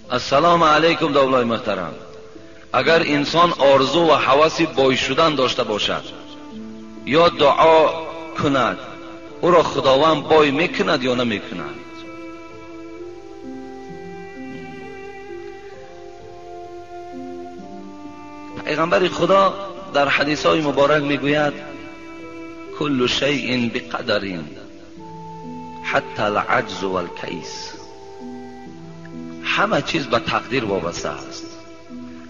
Ассалому алайкум довлаи муҳтарам. Агар инсон орзу ва ҳаваси бой шудан дошта бошад ё дуо кунад, ӯро Худованд бой мекунад ё намекунад? Пайғамбари Худо дар ҳадисҳои муборак мегӯяд: куллу шайъин биқадарин ҳатта алъаҷзу валкайс. Ҳама чиз ба тақдир вобаста аст,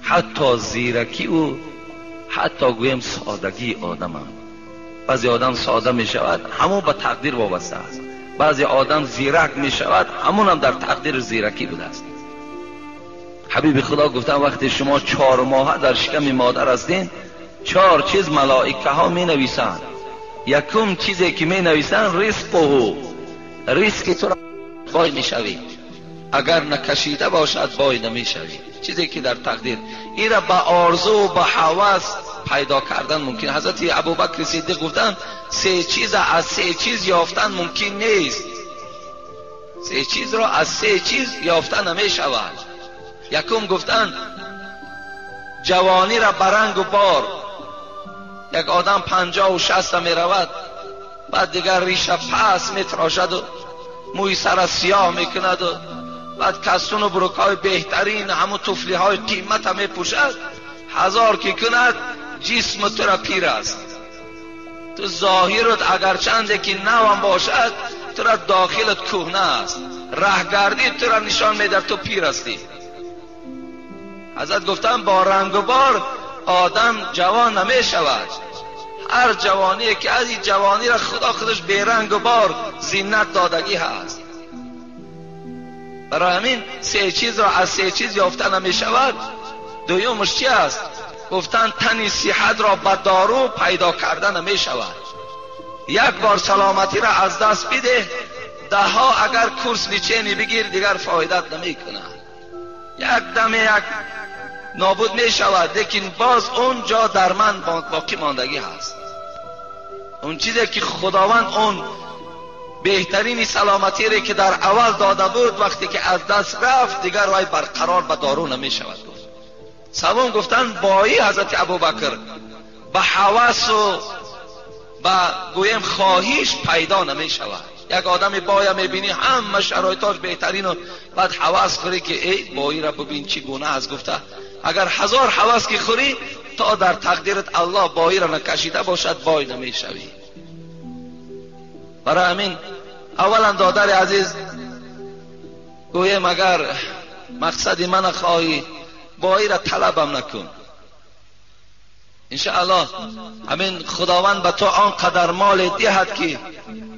ҳатто зиракӣ ӯ, ҳатто гӯем содагии одамам. Баъзе одам сода мешавад, ҳамон ба тақдир вобаста аст. Баъзе одам зирак мешавад, ҳамонам дар тақдир зиракӣ будааст. Ҳабиби Худо гуфтанд вақте шумо 4 моҳа дар шиками модар ҳастед, 4 чиз малоикаҳо менависанд. Якум чизе ки менависанд ризқуҳу, ризқи туро бой мешавӣ, агар накашида бошад бой намешавӣ. Чизе ки дар тақдир, инро ба орзу ба ҳавас пайдо кардан мумкин. Ҳазрати Абубакр Сиддиқ гуфтанд 3 чиз аз 3 чиз ёфтан мумкин нест. 3 чизро аз 3 чиз ёфта намешавад. Якум гуфтанд ҷавониро ба рангу бор. Як одам 50 ва 60 меравад, баъд дигар риша пас метрошаду мӯи сара сиёҳ мекунаду баъд кастуну бурукҳои беҳтарин, ҳамун туфлиҳои қимата мепӯшад. 1000 ки кунад ҷисми тура пир аст. Ту зоҳират агарчанде ки навам бошад, тура дохилат кӯҳна аст. Раҳгардӣ тура нишон медиҳад ту пир ҳастӣ. Ҳазрат гуфтанд бо рангу бор одам ҷавон намешавад. Ҳар ҷавоние ки аз ин ҷавониро Худо худаш берангу бор зинат додагӣ ҳаст. Барои ҳамин 3 чизро аз 3 чиз ёфта намешавад. Дуюмаш чи аст? Гуфтанд тани сиҳатро ба дору пайдо карда намешавад. Як бор саломатиро аз даст бидеҳ, даҳҳо агар курс лечение бигир, дигар фоидат намекунад. Як даме як нобуд мешавад, лекин боз он ҷо дар ман боқӣ мондагӣ ҳаст. Он чизе ки Худованд он беҳтарини саломатире ки дар аввал дода буд, вақте ки аз даст рафт, дигар вай барқарор ба дору намешавад. Гуфт севум гуфтанд бои ҳазрати Абубакр ба ҳавасу ба гӯем хоҳиш пайдо намешавад. Як одами боя мебинӣ, ҳама шароитош беҳтарину баъд ҳавас хӯрӣ ки эй боиро бибин чӣ гуна аст гуфта. Агар 1000 ҳавас ки хӯрӣ, то дар тақдират Аллоҳ боиро накашида бошад, бой намешавӣ. Барои ҳамин аввалан додари азиз гӯем агар мақсади мана хоҳӣ, боиро талабам накун. Иншааллоҳ ҳамин Худованд ба ту он қадар моле диҳад ки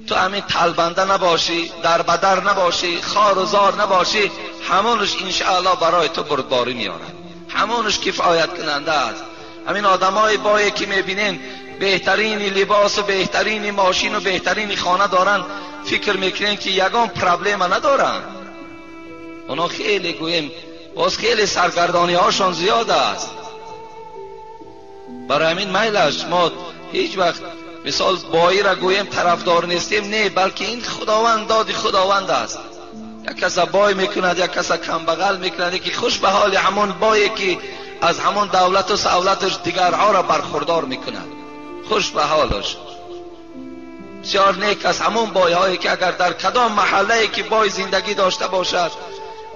ту ҳамин талбанда набошӣ, дарбадар набошӣ, хору зор набошӣ, ҳамонаш иншааллоҳ барои ту бурдборӣ меорад, ҳамонаш кифоят кунанда аст. Ҳамин одамои бое ки мебинем беҳтарини либосу беҳтарини мошину беҳтарини хона доранд, фикр мекунем ки ягон проблема надоранд. Оно хеле гӯем боз хеле саргардониҳошон зиёд аст. Барои ҳамин майлаш мо ҳеҷ вақт мисол боиро гӯем тарафдор нестем, не, балки ин Худованд доди Худованд аст. Як каса бой мекунад, як каса камбағал мекунад, яке хуш ба ҳоли ҳамон бое ки аз ҳамон давлату савлаташ дигарҳоро бархурдор мекунад, хуш ба ҳолаш. Бисёр нек аст ҳамон бойҳое ки агар дар кадом маҳаллае ки бой зиндагӣ дошта бошад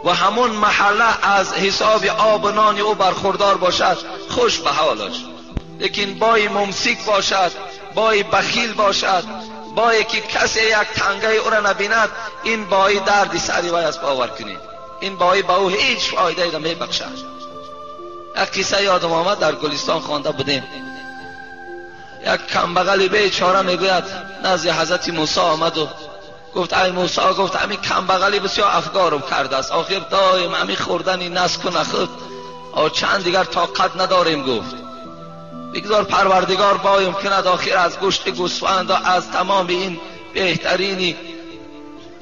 ва ҳамон маҳалла аз ҳисоби обу нони ӯ бархурдор бошад, хуш ба ҳолаш. Лекин бои мумсик бошад, бои бахил бошад, бое ки касе як тангаи ӯро набинад, ин бои дарди сари вай аст. Бовар кунед, ин бои ба ӯ ҳеҷ фоидае намебахшад. Як қисса ёдам омад, дар Гулистон хонда будем. Як камбағали бечора мегӯяд назди ҳазрати Мусо омаду гуфт: ай Мусо, гуфт ҳамин камбағалӣ бисёр афгорум кардааст, охир доим ҳамин хӯрдани наску нахӯд, чанд дигар тоқат надорем. Гуфт бигзор Парвардигор боем кунад, охир аз гӯшти гӯсфанд ва аз тамоми ин беҳтарини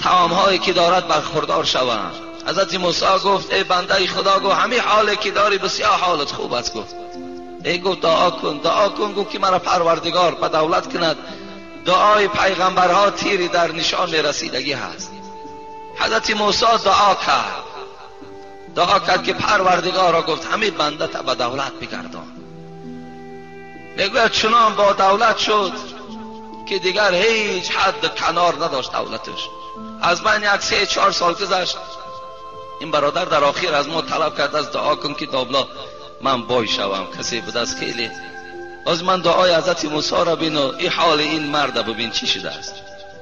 таомҳое ки дорад бархурдор шаванд. Ҳазрати Мусо гуфт: эй бандаи Худо, гуфт ҳамин ҳоле ки дорӣ бисёр ҳолат хуб аст. Гуфт эй, гуфт дуо кун, дуо кун, гуфт ки маро Парвардигор ба давлат кунад, دعای پیغمبرها تیری در نشان رسیدگی هست. حضرت موسی دعا کرد، دعا کرد که پروردگار را گفت همه بنده تا به دولت بگردان. میگوید چنان با دولت شد که دیگر هیچ حد کنار نداشت دولتش. از من یک 3-4 سال گذشت، این برادر در آخر از ما طلب کرد از دعا کن که دابلا من بای شوم، کسی بود از خیلی. از من دعای حضرت موسی را بین و این حال این مرد ببین چی شده است.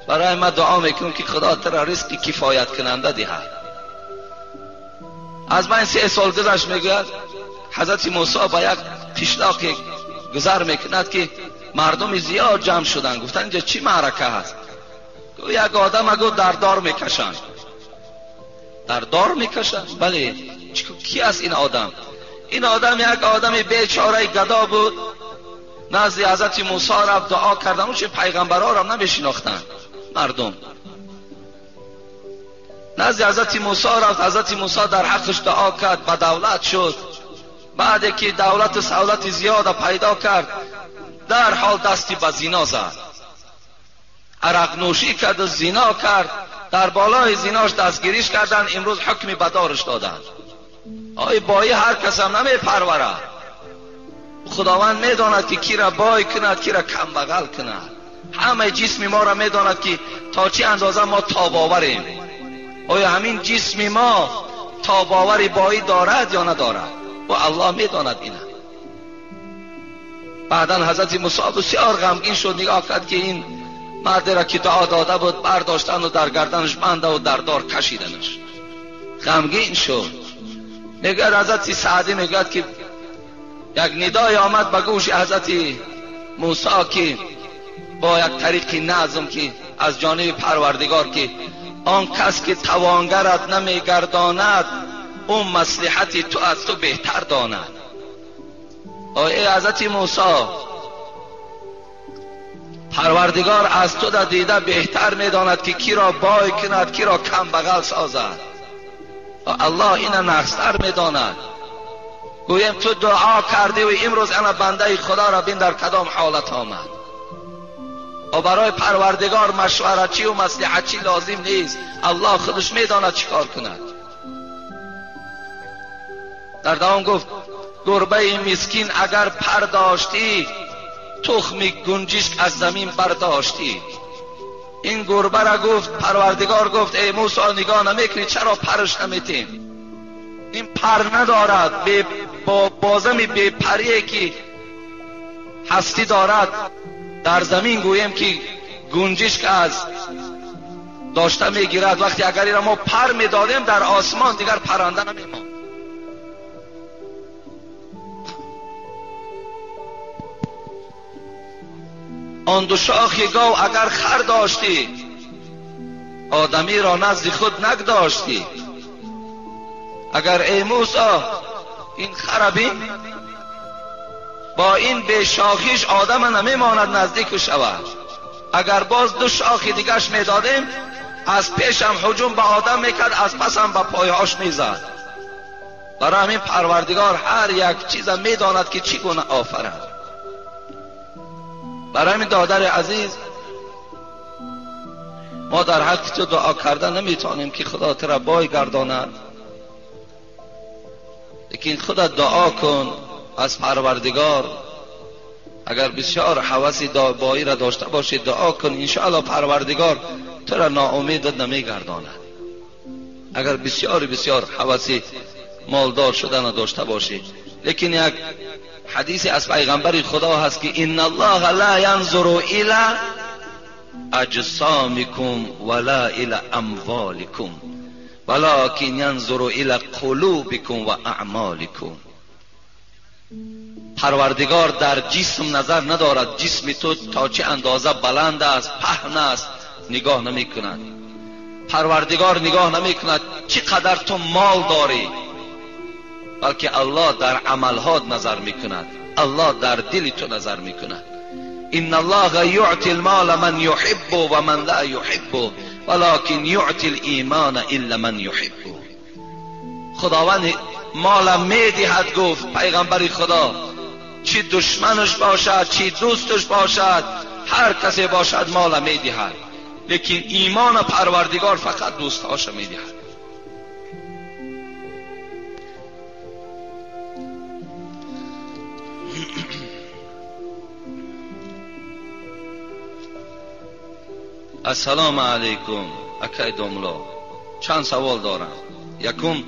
برای من دعا میکنم که خدا تر رزق کفایت کننده دهد. از من 3 سال گذشت، میگوید حضرت موسی با یک قشلاق گذر میکند که مردم زیاد جمع شدن. گفتن اینجا چی معرکه هست؟ یک آدم گفت در دار میکشند. در دار میکشند؟ بله. کی است این آدم؟ این آدم یک آدم بیچاره گدا بود. نزد حضرت موسی رفت دعا کردن. اون چه پیغمبرها را نمیشناختن مردم. نزد حضرت موسی رفت، حضرت موسی در حقش دعا کرد، به دولت شد. بعد که دولت و سولت زیاد پیدا کرد، در حال دستی به زینا زد، عرق نوشی کرد و زینا کرد. در بالای زیناش دستگیریش کردن، امروز حکم بدارش دادن. آی بایی هر کس هم نمی پروره. خداوند میداند که کی را بای کند، کی را کم بغل کند. همه جسم ما را میداند که تا چه اندازه ما تاباوریم. آیا همین جسم ما تاباور بایی دارد یا ندارد؟ و الله میداند اینا. بعدا حضرت موسی بسیار غمگین شد، نگاه کرد که این مرد را که دعا داده بود برداشتن و در گردنش بنده و در دار کشیدنش. غمگین شد. میگه حضرت سعدی میگه که یک ندای آمد به گوش حضرت موسی که با یک طریق نظم که از جانب پروردگار که آن کس که توانگرت نمیگرداند اون مصلحت تو از تو بهتر داند. آیه حضرت موسی، پروردگار از تو در دیده بهتر میداند که کی را بای کند، کی را کم بغل سازد. الله اینا نقصتر میداند. گویم تو دعا کردی و امروز انا بنده خدا را بین در کدام حالت آمد. و برای پروردگار مشورتی و مصلحتی لازم نیست. الله خودش میداند چیکار کند. در دوام گفت گربه مسکین اگر پر داشتی، تخم گنجشک از زمین برداشتی. این گربه را گفت پروردگار گفت ای موسی نگاه نمیکنی چرا پرش نمیتیم؟ این پر ندارد، با بازم بی پریه که هستی دارد در زمین گوییم که گنجشک از داشته میگیرد. وقتی اگر این را ما پر میدادیم در آسمان دیگر پرنده نمیماند. آن دو شاخ گاو اگر خر داشتی، آدمی را نزد خود نگداشتی. اگر ای موسی این خر بین، با این به شاخیش آدم نمیماند نزدیک شود. اگر باز دو شاخ دیگرش میدادیم، از پیشم هجوم به آدم میکرد، از پسم به پایهاش میزد. برای همین پروردگار هر یک چیز میداند که چگونه آفرد. برای همین دادر عزیز، ما در حق تو دعا کردن نمیتونیم که خدا تو را بای گرداند، لیکن خدا دعا کن از پروردگار. اگر بسیار حوث بایی را داشته باشی دعا کن، انشاءالله پروردگار تو را ناامید نمیگرداند. اگر بسیار بسیار حوث مالدار شدن را داشته باشی. لیکن یک حدیث از پیغمبر خدا هست که ان الله لا ینظر الی اجسامکم ولا الی اموالکم ولکن ینظر الی قلوبکم و اعمالکم. پروردگار در جسم نظر ندارد، جسم تو تا چه اندازه بلند است، پهن است، نگاه نمی کند. پروردگار نگاه نمی کند چقدر تو مال داری، بلکه الله در عملهات نظر می کند، الله در دل تو نظر می کند. ان الله یعطی المال من یحب و من لا یحب ولکن یعطی الایمان الا من یحب. خداوند مال میدهد، گفت پیغمبر خدا، چی دشمنش باشد چی دوستش باشد، هر کسی باشد مال میدهد، لیکن ایمان پروردگار فقط دوستهاش میدهد. السلام علیکم اکای домла، چند سوال دارم. یکم،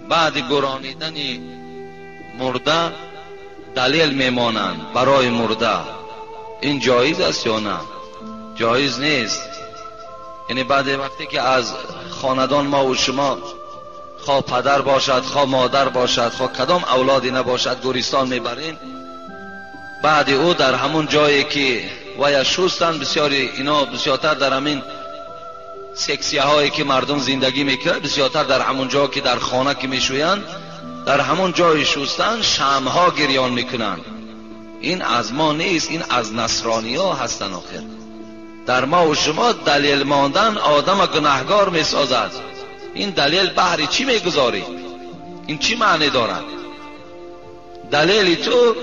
بعد گرانیدن مرده دلیل میمانند برای مرده، این جایز است یا نه؟ جایز نیست. یعنی بعد وقتی که از خاندان ما و شما خواه پدر باشد، خواه مادر باشد، خواه کدام اولادی نباشد، گورستان میبرین، بعد او در همون جایی که ویا شستن، بسیاری اینا بسیارتر در همین سکسیه هایی که مردم زندگی میکنن، بسیارتر در همون جا که در خانه که میشویند، در همون جای شستن شمع‌ها گریان میکنن. این از ما نیست، این از نصرانی ها هستن. آخر در ما و شما دلیل ماندن آدم گناهگار میسازد. این دلیل بهر چی میگذاری؟ این چی معنی دارد؟ دلیل تو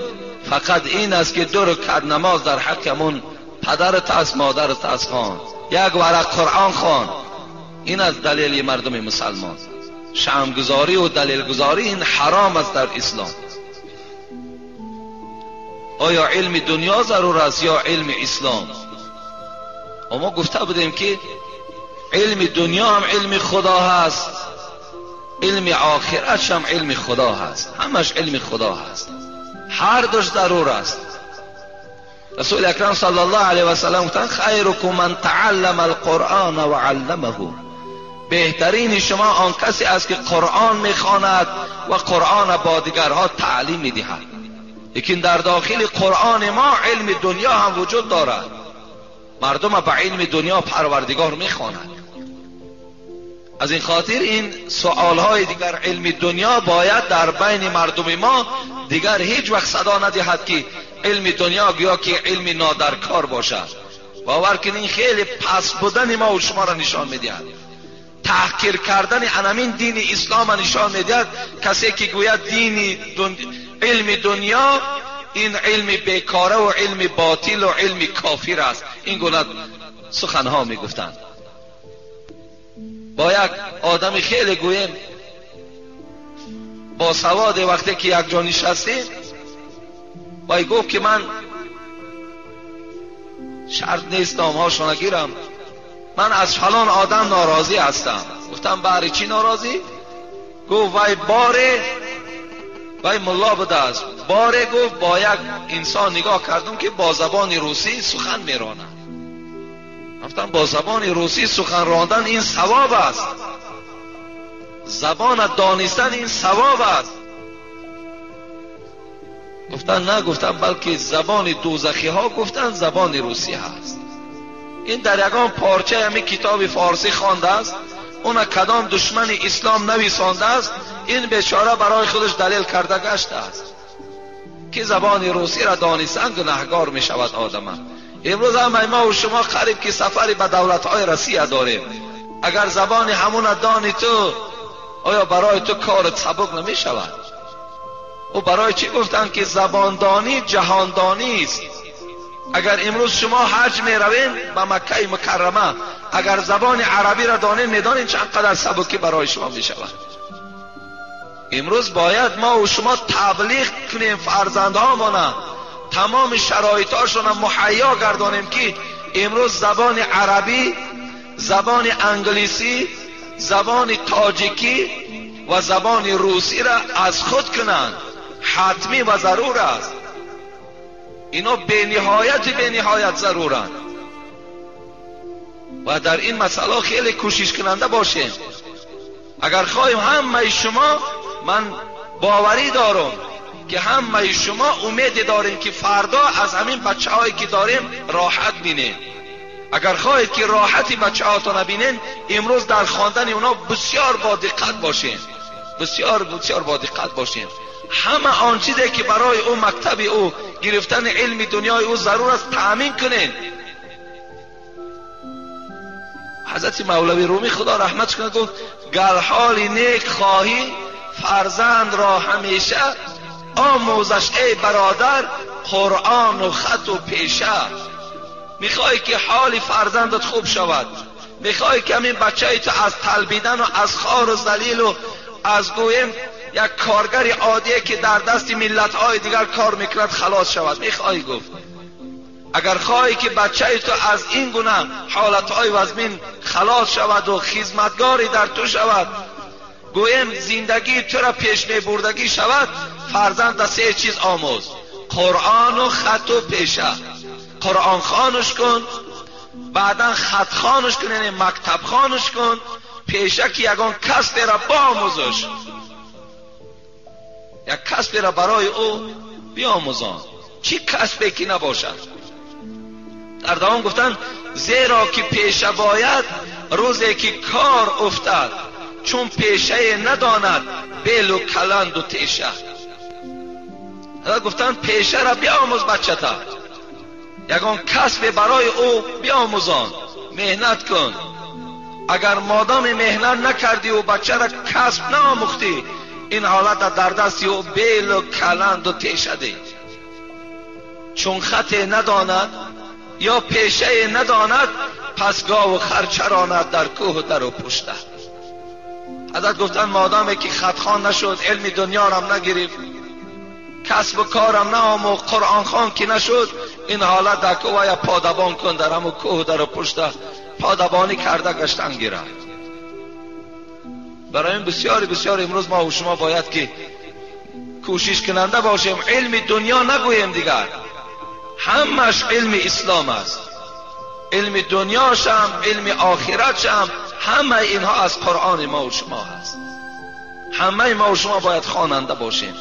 فقط این است که 2 رکعت نماز در حق همون پدرت است، مادرت است خوان، یک ورق قرآن خوان. این از دلیل مردم مسلمان. شمع‌گذاری و دلیل گذاری این حرام است در اسلام. آیا علم دنیا ضرور است یا علم اسلام؟ ما گفته بودیم که علم دنیا هم علم خدا هست، علم آخرت هم علم خدا هست، همش علم خدا هست، هر دوش ضرور است. رسول اکرم صلی الله علیه و سلم گفتند خیرکم من تعلم القرآن و علمه، بهترین شما آن کسی است که قرآن میخواند و قرآن با دیگرها تعلیم میدهد. لیکن در داخل قرآن ما علم دنیا هم وجود دارد. مردم به علم دنیا پروردگار میخواند. از این خاطر این سوالهای دیگر علم دنیا باید در بین مردم ما دیگر هیچ وقت صدا ندهد که علم دنیا گویا که علم نادرکار باشد. باور کنین این خیلی پس بودن ما و شما را نشان میدهد، تحقیر کردن انمین دین اسلام را نشان میدهد. کسی که گوید دین علم دنیا این علم بیکاره و علم باطل و علم کافر است، این گونه سخنها میگفتند. با یک آدم خیلی گویم با سواد وقتی که یک جا نشستیم، وای گفت که من شرط نیست نامهاشو نگیرم، من از فلان آدم ناراضی هستم. گفتم برای چی ناراضی؟ گفت وای باره، وای ملا بوده است، باره گفت با یک انسان نگاه کردم که با زبان روسی سخن میراند. گفتم با زبان روسی سخن راندن این ثواب است، زبان دانستن این ثواب است. گفتن نه، گفتم بلکه زبان دوزخی ها گفتن زبان روسی هست. این در یگان پارچه همین کتاب فارسی خوانده است، اون کدام دشمن اسلام نویسانده است، این بیچاره برای خودش دلیل کرده گشته است که زبان روسی را دانستن گناهگار می شود آدم. امروز هم ما و شما قریب که سفری به دولت های روسیه داریم، اگر زبان همون دانی تو، آیا برای تو کار سبک نمی شود؟ او برای چی گفتن که زباندانی جهاندانی است؟ اگر امروز شما حج می روین به مکه مکرمه، اگر زبان عربی را دانین، میدانین چند قدر سبکی برای شما می شود. امروز باید ما و شما تبلیغ کنیم فرزندهامانه، تمام شرایطاشون مهیا گردانیم که امروز زبان عربی، زبان انگلیسی، زبان تاجیکی و زبان روسی را از خود کنند. حتمی و ضرور است. اینا به نهایت ضرورند و در این مسئله خیلی کوشش کننده باشیم. اگر خواهیم همه شما، من باوری دارم که همه شما امید داریم که فردا از همین بچه هایی که داریم راحت بینیم. اگر خواهید که راحتی بچه هاتون بینین، امروز در خواندن اونا بسیار با دقت باشین، بسیار بسیار با دقت باشین. همه آن چیزی که برای او مکتب او گرفتن علم دنیای او ضرور است تأمین کنین. حضرت مولوی رومی خدا رحمتش کنه گفت گر حال نیک خواهی فرزند را همیشه آموزش ای برادر قرآن و خط و پیشه. میخوای که حال فرزندت خوب شود، میخوای که همین بچه تو از طلبیدن و از خار و ذلیل و از گویم یک کارگر عادیه که در دست ملت های دیگر کار میکند خلاص شود. میخوای؟ گفت اگر خواهی که بچه تو از این گونه حالت های وزمین خلاص شود و خدمتگاری در تو شود، گویم زندگی تو را پیش میبردگی شود، فرزند سه چیز آموز: قرآن و خط و پیشه. قرآن خوانش کن، بعدا خط خوانش کن، یعنی مکتب خوانش کن، پیشه که یگان کسب را بیاموزش، یک کسب را برای او بیاموزان، چی کسبی که نباشد. در دوام گفتن زیرا که پیشه باید روزی که کار افتد، چون پیشه نداند بیل و کلند و تیشه. گفتن پیشه را بیاموز بچه تا، یگان کسب برای او بیاموزان، مهنت کن. اگر مادام مهنت نکردی و بچه را کسب نآموختی، این حالت در دستی او بیل و کلند و تیشه دی. چون خط نداند یا پیشه نداند، پس گاو و خر چراند در کوه و در و پشته. حضرت گفتن مادامی که خطخوان نشد، علم دنیا رم نگرفت، کسب و کارم نآموخت، قرآن خوان که نشد، این حالت در کوه یا پادبان کن، در همون کوه در و پشته پادبانی کرده گشتن گیرد. برای این بسیار بسیار امروز ما و شما باید که کوشش کننده باشیم، علم دنیا نگوییم دیگر، همش علم اسلام است، علم دنیاش هم، علم آخرتش هم، همه اینها از قرآن ما و شما هست. همه ما و شما باید خواننده باشیم.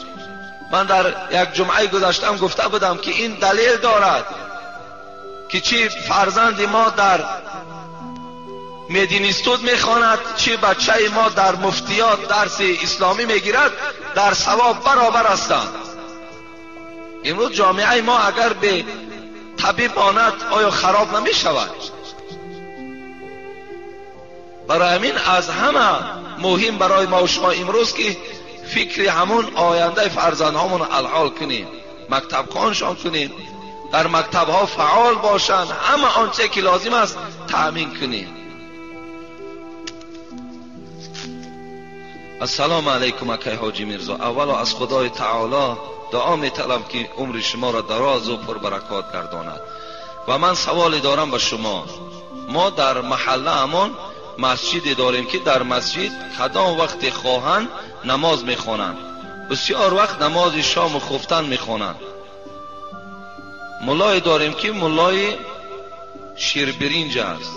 من در یک جمعه گذشتم گفته بودم که این دلیل دارد که چی فرزند ما در مدینستود میخواند، چی بچه ما در مفتیات درس اسلامی میگیرد، در ثواب برابر هستند. امروز جامعه ما اگر به طبیب ماند آیا خراب نمی شود؟ برای همین از همه مهم برای ما و شما امروز که فکر همون آینده فرزندهامون الحال کنیم، مکتب خوانشان کنیم، در مکتب ها فعال باشند، همه آنچه که لازم است تأمین کنیم. السلام علیکم اکی حاجی میرزا. اولا از خدای تعالی دعا میطلبم که عمر شما را دراز و پربرکات گرداند. و من سوالی دارم به شما. ما در محله همان مسجدی داریم که در مسجد کدام وقت خواهند نماز میخوانند، بسیار وقت نماز شام و خفتن میخوانند. ملای داریم که ملای شیربرنج است،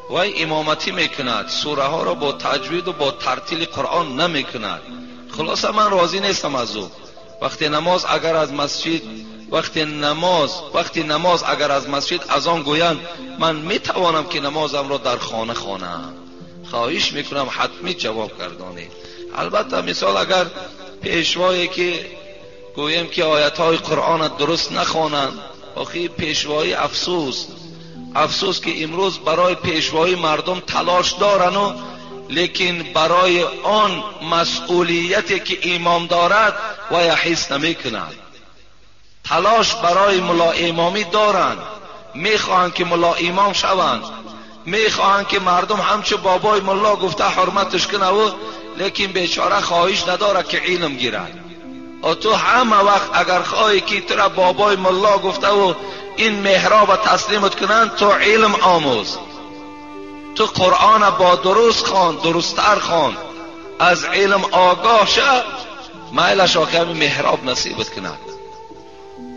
وی امامتی میکند، سوره ها را با تجوید و با ترتیل قرآن نمیکند. خلاصه من راضی نیستم از او. وقتی نماز اگر از مسجد وقتی نماز اگر از مسجد اذان گویند، من میتوانم که نمازم را در خانه خوانم. خواهش میکنم حتمی جواب گردانید. البته مثال اگر پیشوایی که گوییم که آیت های قرآن درست نخوانند، آخی پیشوایی افسوس افسوس که امروز برای پیشوایی مردم تلاش دارن و لیکن برای آن مسئولیتی که امام دارد و یا حس نمیکنند. تلاش برای ملا امامی دارند، میخواهند که ملا امام شوند، میخواهند که مردم همچو بابای ملا گفته حرمتش کنه و لیکن بیچاره خواهش نداره که علم گیرد. تو همه وقت اگر خواهی که تو را بابای ملا گفته و این محراب تسلیمت کنند، تو علم آموز، تو قرآن با درست خوان، درستتر خوان، از علم آگاه شه، میلش آخر محراب نصیبت کند.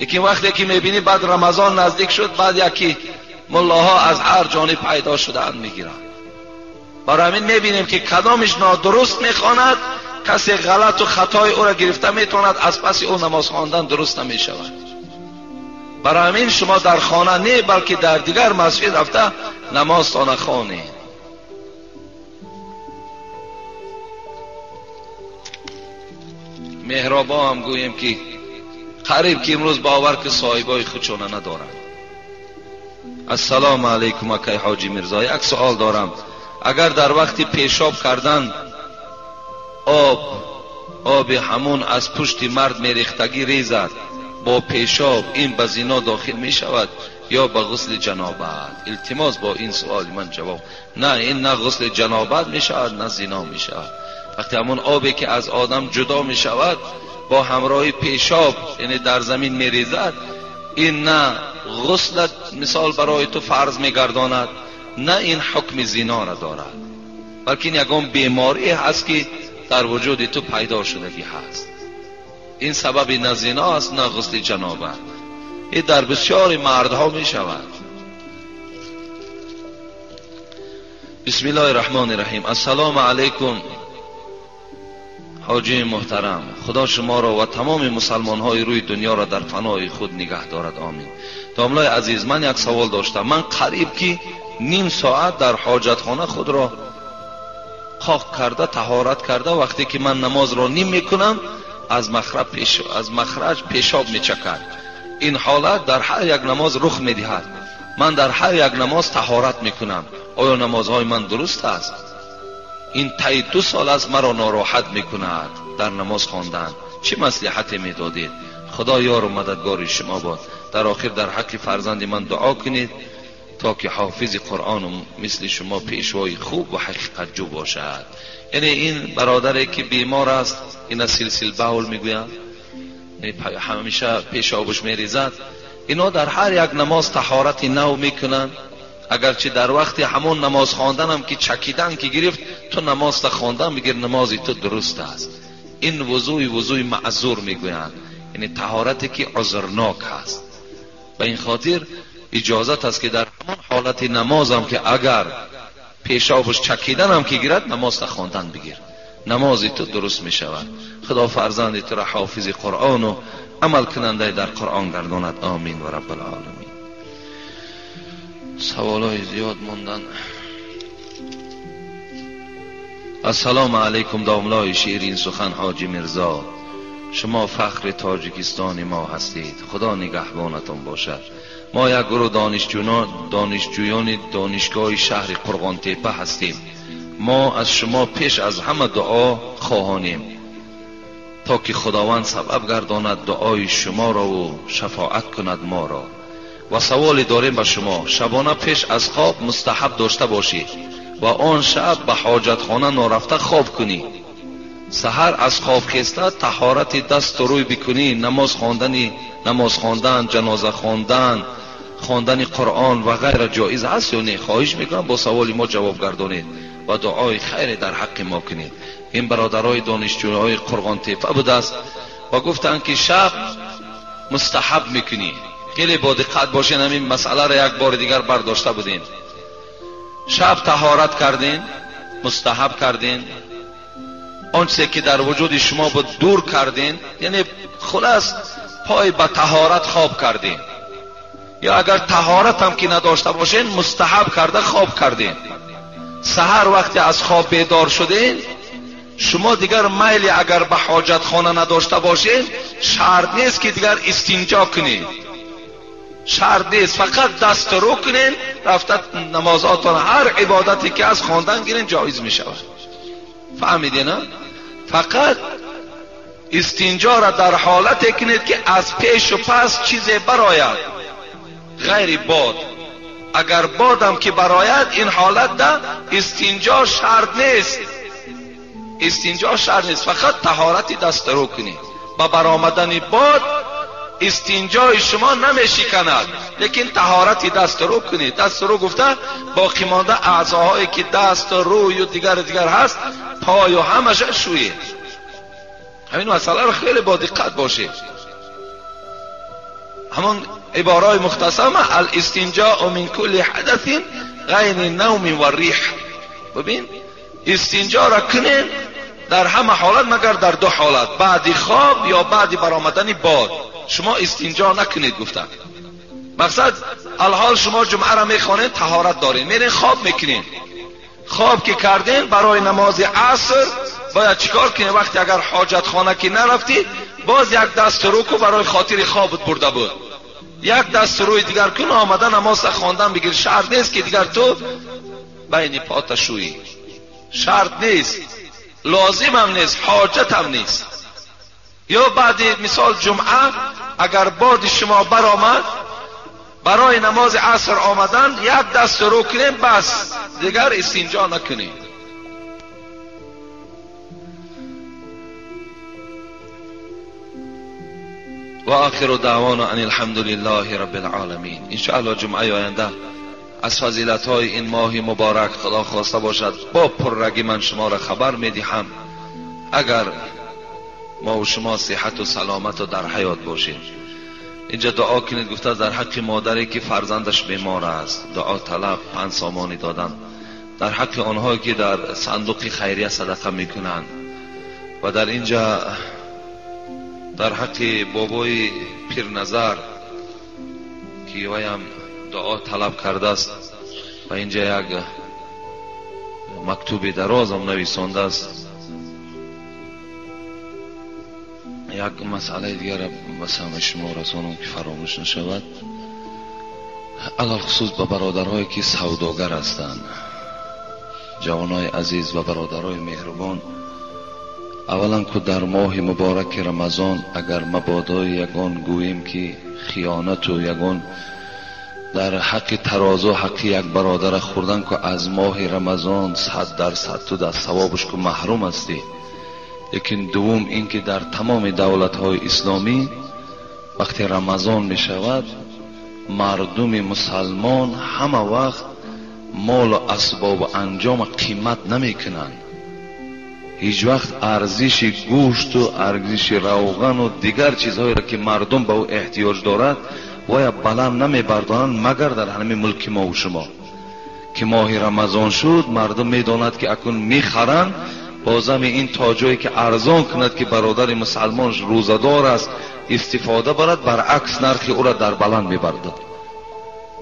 یکی وقتی که میبینی بعد رمضان نزدیک شد، بعد یکی ملاها از هر جانب پیدا شدن میگیرند. برای همین میبینیم که کدامش نادرست میخواند، کسی غلط و خطای او را گرفته میتواند، از پس او نماز خواندن درست نمیشود. برای همین شما در خانه نه بلکه در دیگر مسجد رفته نمازتان خوانید. محرابا هم گوییم که قریب که امروز باور که صاحبای خودشونه ندارند. السلام علیکم اکی حاجی میرزا، یک سوال دارم. اگر در وقت پیشاب کردن آب همون از پشت مرد میریختگی ریزد، با پیشاب این به زنا داخل می شود یا به غسل جنابت؟ التماس با این سوال من جواب. نه، این نه غسل جنابت می شود نه زنا می شود. وقتی همون آبی که از آدم جدا می شود با همراه پیشاب یعنی در زمین می ریزد، این نه غسل مثال برای تو فرض می گرداند، نه این حکم زنا را دارد، بلکه این یگان بیماری هست که در وجود تو پیدا شدگی هست. این سبب نه زنا است نه غسل جنابت. این در بسیار مردها می شود. بسم الله الرحمن الرحیم. السلام علیکم حاجی محترم، خدا شما را و تمام مسلمان های روی دنیا را در پناه خود نگه دارد، آمین. داملای عزیز، من یک سوال داشتم. من قریب که نیم ساعت در حاجتخانه خود را خاک کرده طهارت کرده، وقتی که من نماز را نیم میکنم از مخرج پیشاب میچکد. این حالت در هر یک نماز رخ میدهد. من در هر یک نماز طهارت میکنم. آیا نمازهای من درست است؟ این طی 2 سال است مرا ناراحت میکند در نماز خواندن. چه مصلحتی میدادید؟ خدا یار و مددگار شما باد. در آخر در حق فرزند من دعا کنید تا که حافظ قرآن و مثل شما پیشوای خوب و حقیقت جو باشد. یعنی این برادری که بیمار است، اینا سلسل بول میگویند، همیشه پیشابش میریزد، اینا در هر یک نماز طهارت نو میکنند. اگرچه در وقت همون نماز خواندن هم که چکیدن که گرفت، تو نماز تا خواندن بگیر، نمازی تو درست است. این وضوی معذور میگویند، یعنی طهارتی که عذرناک هست. به این خاطر اجازت است که در همون حالت نماز هم که اگر پیشابش چکیدن هم که گیرد، نماز تا خواندن بگیر، نمازی تو درست می شود. خدا فرزند تو را حافظ قرآن و عمل کننده در قرآن گرداند، آمین و رب العالمین. سوالای زیاد موندن. السلام علیکم داملای شیرین سخن حاجی میرزا، شما فخر تاجیکستان ما هستید، خدا نگهبانتان باشد. ما یک گروه دانشجویان دانشگاه شهر قرغانتپه هستیم. ما از شما پیش از همه دعا خواهانیم تا که خداوند سبب گرداند دعای شما را و شفاعت کند ما را. و سوالی داریم به شما: شبانه پیش از خواب مستحب داشته باشید و آن شب به حاجتخانه نارفته خواب کنی، سحر از خواب خسته طهارت دست و روی بکنی، نماز خواندن، جنازه خواندن، خواندن قرآن و غیره جایز هست یا نه؟ خواهش میکنم با سوال ما جواب گردانید و دعای خیر در حق ما کنید. این برادرای دانشجوهای قرغان تپه بوده است و گفتند که شب مستحب میکنی. خیلی با دقت باشین، همین مسئله را یک بار دیگر برداشته بودیم. شب طهارت کردین، مستحب کردین، آنچه که در وجود شما بود دور کردین، یعنی خلاص پای به طهارت خواب کردین، یا اگر طهارت هم که نداشته باشین مستحب کرده خواب کردین. سحر وقتی از خواب بیدار شدین، شما دیگر میل اگر به حاجت خانه نداشته باشین، شرط نیست که دیگر استنجا کنید، شرط نیست، فقط دست رو کنین، رفته نمازاتان هر عبادتی که از خواندن گیرین جایز می شود. فهمیدین نه؟ فقط استنجا را در حالت کنید که از پیش و پس چیز براید غیر باد. اگر بادم که براید این حالت ده استنجا شرط نیست، استنجا شرط نیست، فقط طهارت دست رو کنید. با برآمدن باد استنجای شما نمیشکند، لیکن طهارت دست رو کنید. دست رو گفته باقی مانده اعضاهایی که دست و روی و دیگر هست، پای و همش شویید. همین مسئله رو خیلی با دقت باشید. همون عبارای مختصر الاستنجاء من کل حدث غیر النوم والریح. ببین استنجا را کنین در همه حالت مگر در 2 حالت، بعد خواب یا بعد برآمدن باد. شما استنجا نکنید گفتن. مقصد الحال شما جمعه را میخوانید، طهارت دارین، میرین خواب میکنین. خواب که کردین برای نماز عصر باید چیکار کنین؟ وقتی اگر حاجت خانه که نرفتی، باز یک دست رو کو برای خاطر خوابت برده بود، یک دست روی دیگر کن، آمده نماز خواندن بگیر. شرط نیست که دیگر تو بین پات شویی، شرط نیست، لازم هم نیست، حاجت هم نیست. Ё баъди мисол ҷумъа агар боди шумо баромад барои намози аср омадан як даст рӯ кунем, бас, дигар истинҷо накунем. و آخر دعوانا ان الحمد لله رب العالمین. انشاءالله جمعه آینده از فضیلت های این ماه مبارک خدا خواسته باشد با پررگی من شما را خبر میدهم، اگر ما و شما صحت و سلامت و در حیات باشیم. اینجا دعا کنید، گفته در حق مادری که فرزندش بیمار است دعا طلب 5 سامانی دادن، در حق آنهایی که در صندوق خیریه صدقه میکنند، و در اینجا در حق بابای پیرنظر که ویم دعا طلب کرده است و اینجا یک مکتوب درازم نویسانده است. یک مسئله دیگر به سمع شما رسانم که فراموش نشود، علی‌الخصوص به برادرهایی که سوداگر هستند، جوانای عزیز و برادرای مهربان. اولا که در ماه مبارک رمضان اگر مبادای یگان گوییم که خیانت و یگان در حق ترازو حق یک برادر خوردن که از ماه رمضان 100% تو در ثوابش که محروم هستی. لیکن دوم این که در تمام دولت‌های اسلامی وقتی رمضان می شود مردم مسلمان همه وقت مال و اسباب انجام قیمت نمی کنند. هیچ وقت ارزش گوشت و ارزش روغن و دیگر چیزهایی را که مردم به او احتیاج دارد باید بلند نمی بردارند، مگر در همین ملک ما و شما که ماه رمضان شد مردم می داند که اکنون می خرند، بازم این تا جایی که ارزان کند که برادر مسلمان روزه‌دار است استفاده برد، برعکس نرخ او را در بلند میبرد.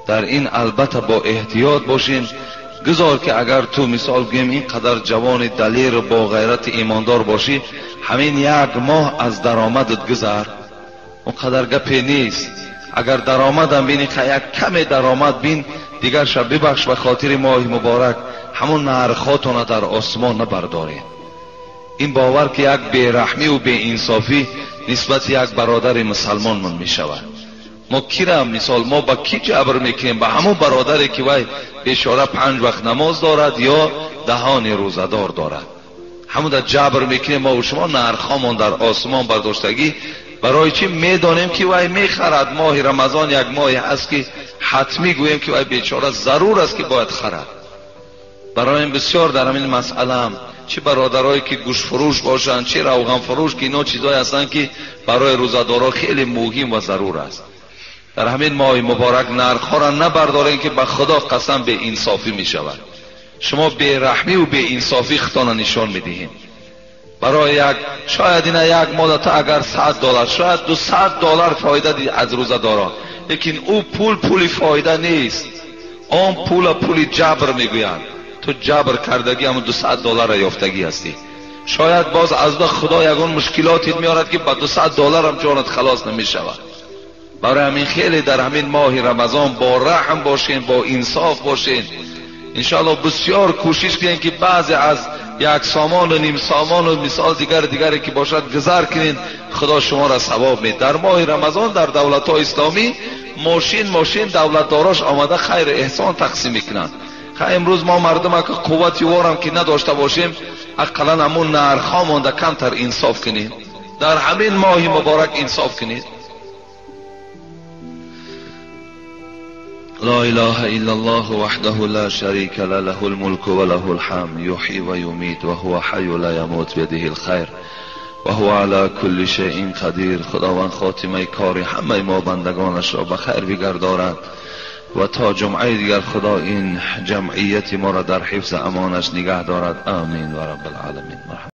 در این البته با احتیاط باشین. گذار که اگر تو مثال گویم اینقدر جوان دلیر و با غیرت ایماندار باشی، همین یک ماه از درآمدت گذر، اونقدر گپی نیست. اگر درآمدم بینی یک کم درآمد بین، دیگر شب ببخش به خاطر ماه مبارک همون نرخاتون در آسمان نبردارین. این باور که یک بیرحمی و بی‌انصافی نسبت یک برادر مسلمان من می شود. ما کی را مثال ما با کی جبر میکنیم؟ با همون برادری که وای بیچاره 5 وقت نماز دارد یا دهان روزه‌دار دارد، همون در جبر میکنیم ما و شما نرخامون در آسمان برداشتگی. برای چی؟ میدانیم که وای میخرد. ماه رمضان یک ماهی هست که حتمی گوییم که وای بیچاره ضرور است که باید خرد. برای این بسیار در همین مسئله هم چه برادرایی که گوش فروش باشند چه روغن فروش، که اینا چیزایی هستند که برای روزه‌دارا خیلی مهم و ضرور است. در همین ماه مبارک نرخ‌ها را نبردارین که به خدا قسم به انصافی می شود. شما بی رحمی و بی انصافی خودتان نشان میدهید. برای یک شاید اینا یک ماه تا اگر $100 شاید $200 فایده از روزه‌دارا، لیکن او پول پولی فایده نیست. آن پول پول جبر میگویند. تو جبر کردگی هم $200 را یافتگی هستی. شاید باز از خدا یگان مشکلاتی میارد که با $200 هم جانت خلاص نمیشود. برای همین خیلی در همین ماه رمضان با رحم باشین، با انصاف باشین. انشاءالله بسیار کوشش کنین که بعضی از یک سامان و نیم سامان و مثال دیگر دیگری که باشد گذر کنین، خدا شما را ثواب میده. در ماه رمضان در دولت های اسلامی ماشین دولتداراش آمده خیر احسان تقسیم میکنند. خیلی امروز ما مردم که قوت وارم که نداشته باشیم، اقلا همون نرخ‌ها مونده کمتر انصاف کنیم. در همین ماه مبارک انصاف کنید. لا اله الا الله وحده لا شريك له، له الملك وله الحمد، يحيي ويميت وهو حي لا يموت بيده الخير وهو على كل شيء قدیر. خداوند خاتمه کار همه ما بندگانش را به خیر بگرداند و تا جمعه دیگر خدا این جمعیت ما را در حفظ امانش نگه دارد. آمین و رب العالمین.